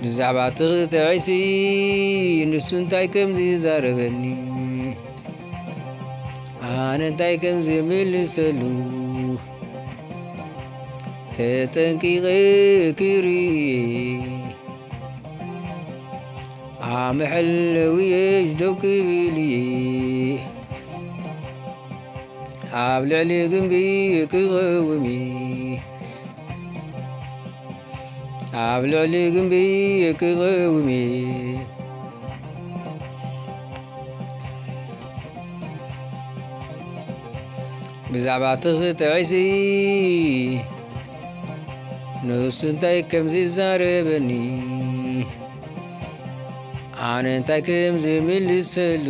ብዛዕባ እቲ ክልተ ዒሲ ንሱ እንታይ ከም ዝዛረበኒ፣ ኣነ እንታይ ከም ዝምልሰሉ፣ ተጠንቂቐ ክርኢ እየ። ኣብ መሐለዊ እየ ደው ክብል እየ። ኣብ ልዕሊ ግንቢ ክቐውም እየ። ኣብ ልዕሊ ግንቢ ክቐውም እየ። ብዛዕባ እቲ ክልተ ዒሲ ንሱ እንታይ ከም ዝዛረበኒ፣ ኣነ እንታይ ከም ዝምልሰሉ፣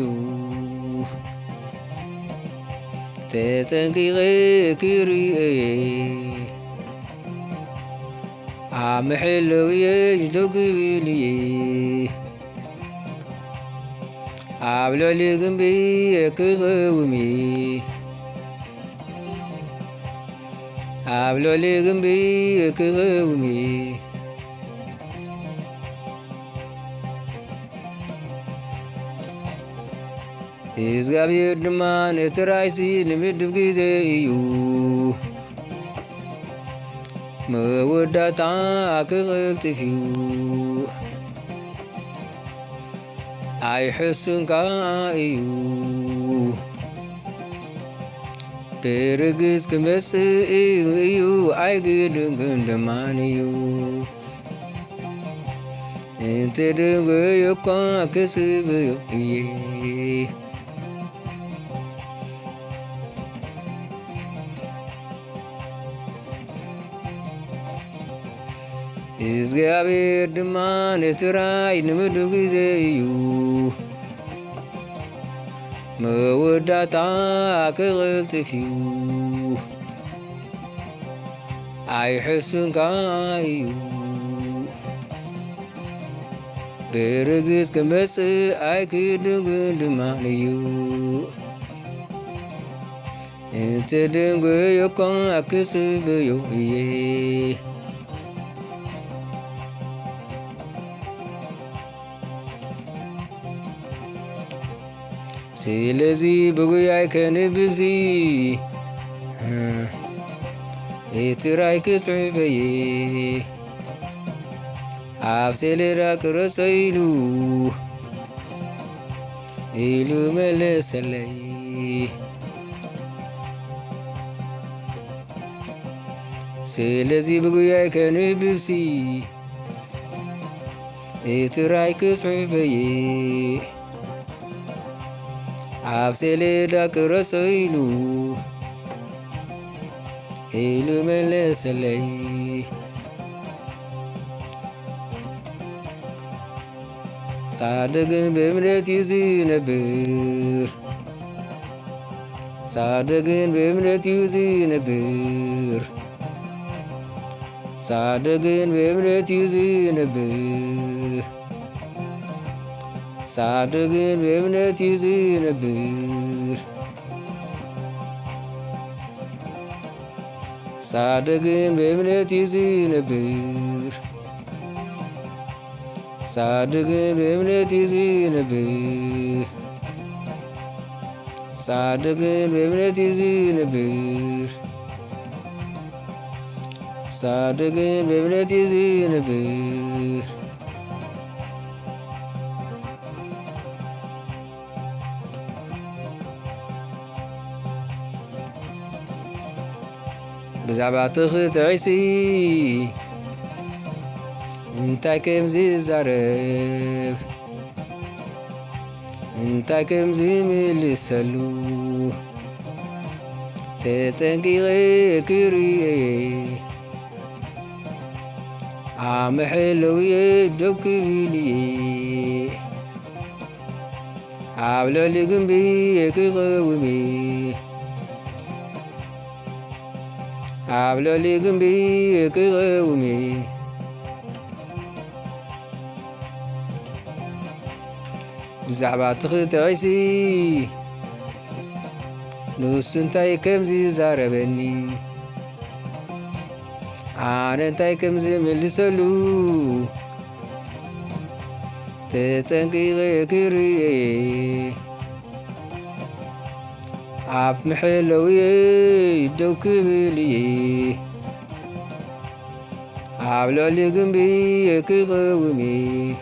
ተጠንቂቐ ክርኢ እየ። ኣብ መሐለዊ እየ ደው ክብል እየ። ኣብ ልዕሊ ግንቢ ክቐውም እየ። ኣብ ልዕሊ ግንቢ ክቐውም እየ። እግዚኣብሔር ድማ ነቲ ራእይሲ ንምድብ ግዜ እዩ። መወዳእታ ክቕልጥፍ እዩ። ኣይሕሱን ከኣ እዩ። ብርግጽ ክመጽእ እዩ፣ እዩ ኣይግድን ግን ደማን እዩ። እንተ ደንጎዮ እኳ ክስብዮ እየ። እግዚኣብሔር ድማ ነቲ ራእይ ንምድብ ግዜ እዩ። መወዳእታ ክቕልጥፍ እዩ። ኣይሕሱን ከኣ እዩ። ብርግጽ ክመጽእ ኣይክድንግን ድማ እዩ። እንተ ደንጎዮ እኳ ክስብዮ እየ። ስለዚ ብጉያይ ከንብብሲ እቲ ራእይ ክጽሕፈ እየ። ኣብ ሰሌዳ ቅረጾ ኢሉ፣ ኢሉ መለሰለይ። ስለዚ ብጉያይ ከንብብሲ እቲ ራእይ ክጽሕፈ እየ። ኣብ ሰሌዳ ቅረጾ ኢሉ፣ ኢሉ መለሰለይ። ጻድቅ ግን ብእምነት እዩ ዝነብር። ጻድቅ ግን ብእምነት እዩ ዝነብር። ጻድቅ ግን ብእምነት እዩ ዝነብር። ጻድቅ ግን ብእምነት እዩ ዝነብር። ጻድቅ ግን ብእምነት እዩ ዝነብር። ጻድቅ ግን ብእምነት እዩ ዝነብር። ጻድቅ ግን ብእምነት እዩ ዝነብር። ጻድቅ ግን ብእምነት እዩ ዝነብር። ብዛዕባ እቲ ክልተ ዒሲ እንታይ ከም ዝዛረብ፣ እንታይ ከም ዝምልሰሉ ተጠንቂቐ ክርኢ እየ። ኣብ መሐለዊ ደው ክብል እየ። ኣብ ልዕሊ ግንቢ ክቐውም እየ። ኣብ ልዕሊ ግንቢ ክቐውም እየ። ብዛዕባ እቲ ክልተ ዒሲ ንሱ እንታይ ከም ዝዛረበኒ፣ ኣነ እንታይ ከም ዝምልሰሉ ተጠንቂቐ ክርእየ ኣብ መሐለውየ ደው ክብል እየ። ኣብ ልዕሊ ግንቢ ክቐውም እየ።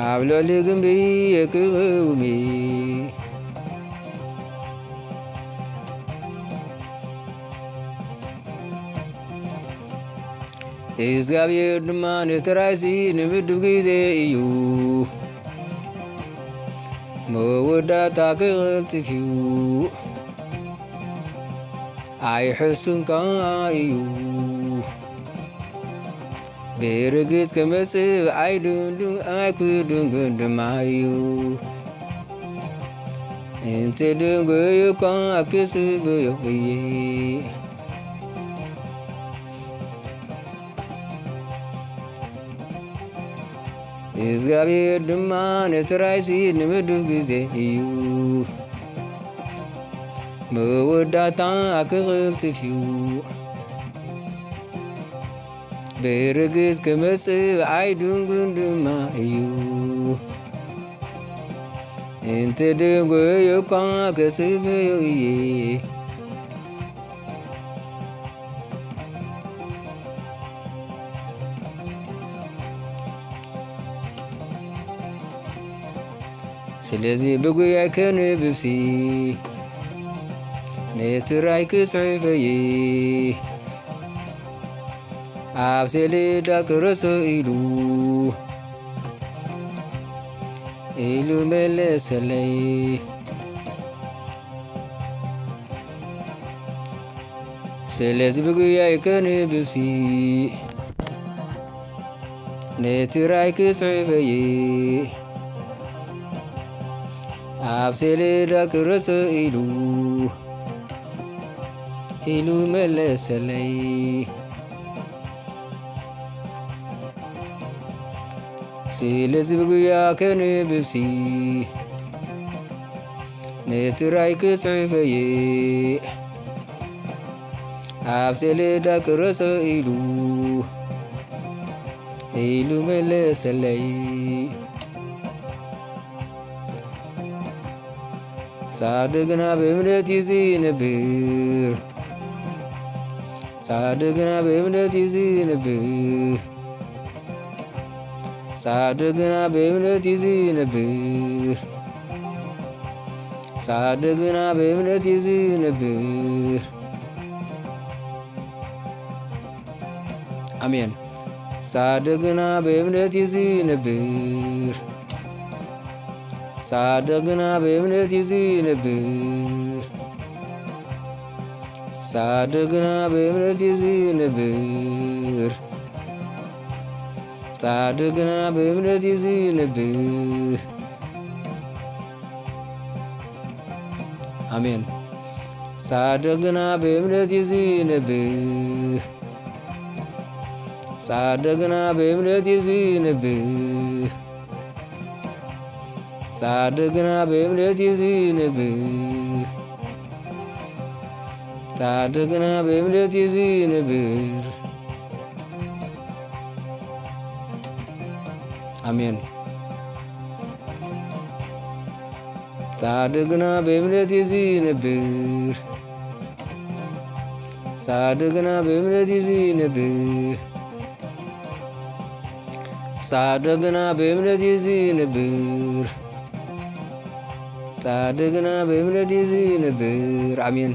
ኣብ ልዕሊ ግንቢ ክቐውም እየ። እግዚኣብሔር ድማ ነቲ ራእይሲ ንምድብ ግዜ እዩ፣ መወዳእታ ክቐልጥፍ እዩ፣ ኣይሕሱን ከኣ እዩ። ብርግጽ ክመጽእ ኣይድንዱ-፣ ኣይክድንግን ድማ እዩ። እንተ ደንጎዩ እኳ ክስበዮ እየ። እግዚኣብሔር ድማ ነቲ ራእይሲ ንምድብ ግዜ እዩ፣ መወዳእታ ክቕልጥፍ እዩ። ብርግጽ ክመጽእ ኣይድንጉን ድማ እዩ። እንተ ደንጎዮ እኳ ከጽበዮ እየ። ስለዚ ብጉያይ ከንብብሲ ነቲ ራእይ ክጽሕፈይ ኣብ ሰሌዳ ክረሶ ኢሉ፣ ኢሉ መለሰለይ። ስለዚ ብጉያይ ከንብብሲ ነቲ ራእይ ክጽሕፈይ ኣብ ሰሌዳ ክረሶ ኢሉ፣ ኢሉ መለሰለይ። ስለዚ ብጉያ ከንብብሲ ነቲ ራእይ ክጽሕፈይ ኣብ ሰሌዳ ክረሶ ኢሉ፣ ኢሉ መለሰለይ። ጻድቅ ግና ብእምነት እዩ ዝነብር። ጻድቅ ግና ብእምነት እዩ ዝነብር። ጻድቅ ግና ብእምነት እዩ ዝነብር። ጻድቅ ግና ብእምነት እዩ ዝነብር። ኣሜን። ጻድቅ ግና ብእምነት እዩ ዝነብር። ጻድቅ ግና ብእምነት እዩ ዝነብር። ጻድቅ ግና ብእምነት እዩ ዝነብር። ጻድቅ ግና ብእምነት እዩ ዝነብር። ኣሜን። ጻድቅ ግና ብእምነት እዩ ዝነብር። ጻድቅ ግና ብእምነት እዩ ዝነብር። ጻድቅ ግና ብእምነት እዩ ዝነብር። ጻድቅ ግና ብእምነት እዩ ዝነብር። ኣሜን። ጻድቅ ግና ብእምነት እዩ ዝነብር። ጻድቅ ግና ብእምነት እዩ ዝነብር። ጻድቅ ግና ብእምነት እዩ ዝነብር። ጻድቅ ግና ብእምነት እዩ ዝነብር። ኣሜን።